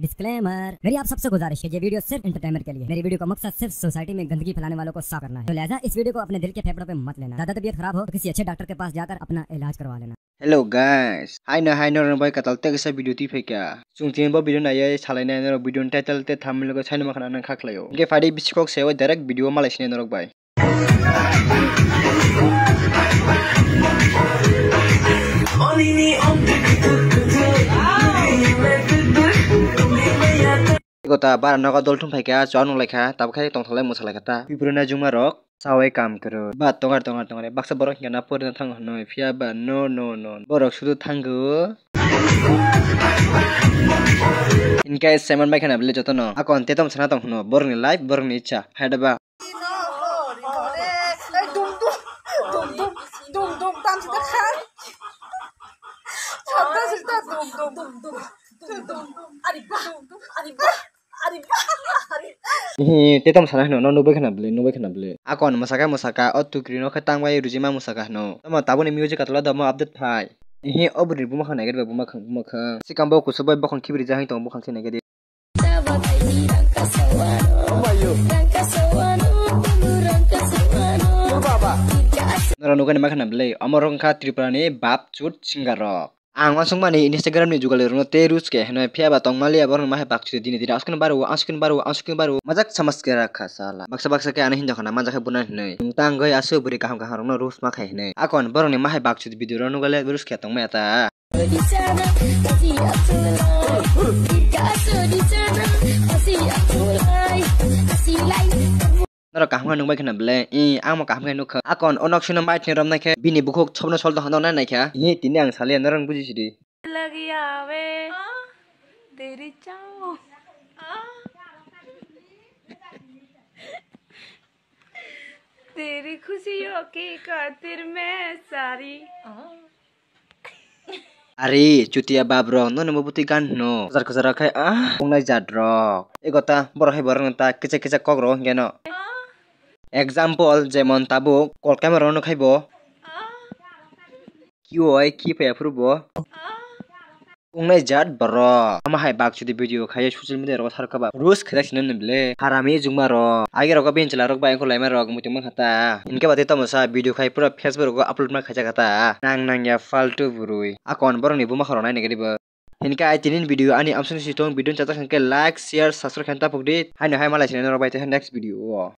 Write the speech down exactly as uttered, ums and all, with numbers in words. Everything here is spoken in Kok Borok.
डिस्क्लेमर, मेरी आप सबसे गुजारिश है, ये वीडियो सिर्फ एंटरटेनमेंट के लिए। मेरी वीडियो का मकसद सिर्फ सोसाइटी में गंदगी फैलाने वालों को साफ करना है, तो लिहाजा इस वीडियो को अपने दिल के फेफड़ों पे मत लेना। ज्यादा तबीयत खराब हो तो किसी अच्छे डॉक्टर के पास जाकर अपना इलाज करवा लेना। Hello guys, hai no hai no bai katal te kisa video twi phaikha. Chung tin bo video naiya salai nai norok video ni title te thumbnail ko saino makhana nang kha khlaio. Hingke phaidi bisikok se o direct video malai sini norok bai. Kota bara nogo dol thum phaikha, chwng nung laikha, tabuk khai tongthalai mwsa laikha ta. Pipru na juma rok, sawi kam kwrwi. Ba tongar, tongar, tongar, baksa borok hingke na porina thango hwnwi, phiya ba no, no, no. Borok sudu thango. Hingke seman bai khana bile jotono. Akon tetom sana tong hwno, borokni life, borokni icha. Hai da ba. Dum dum, dum dum, dum dum, tam sida khan. Sabda sida dum dum, dum dum, dum dum. Ari ba, ari ba, ari ba, ari ba. Hi, tetom sana hino, no nubai khana bile, nubai khana bile. Akon musaka musaka, o tukri no khe tangbai rujima musaka hino. Tamo tabuni music katula domo update phai. Hi, o bwrwi buma khana gede buma khang, buma khang. Sikam bo kusubai bokhang khibri jahai tong bokhang sini gede. Nora nugani makhana belai, omo rok wngkha Tripura ni bap chut singer rok. Ang uansukmani Instagram ni jugalirokno tei rules khe hwnwi, phiya ba tongmaliya borokni mahai bakchwdi dini dini aswkno baro, aswkno baro, aswkno baro. Majak samas khe rakha sala. Baksa baksa khe ano hinja khana manja khe buna hinwi. Nwng tangwi aswk bwrwi kaham kaham rokno rules ma khai hinwi. Akon borokni mahai bakchwdi video rok nugale rules khe tongmaya ta. Norok kaham khe nukbai khwna bwle? I, ang bo kaham khe nukha. Akon o nok sino mai thini romnai khe bini bukhuk sobno sol tongkha nai naikha. Hi, tini ang saliya norok buji sidi. लगी आवे तेरी चाहों, तेरी खुशियों की खातिर मैं सारी Ari, chutia bab rok, nono bo bwtwi gan hino. Kwchar kwchar rok khai, ah, wngnai jat rok. Ego ta, borok hai borok no ta, kisa kisa kok rok hingke no. Example, jemon tabuk, kol kamera rok no khai bo. Kiui, ki phai aphuru bo. Wngnai jat borok. Ama hai bak chudi video khai social media rok thar kha ba. Rules khe sini nw bile. Harami jungma rok. Age rok bini chwla rok bai ko laima rok muitu man kha ta. Hingke ba tei tamo sa video khai pura Facebook rok upload ma khaijak kha ta. Nang nang ya faltu bwrwi. Akon borok ni buma khorok nai nigiri bo. Hingke ai tinin video ani amsuni si tong video chajak hingke like, share, subscribe khe ta pokdi. Haino hai malai sini norok bai tei next video o.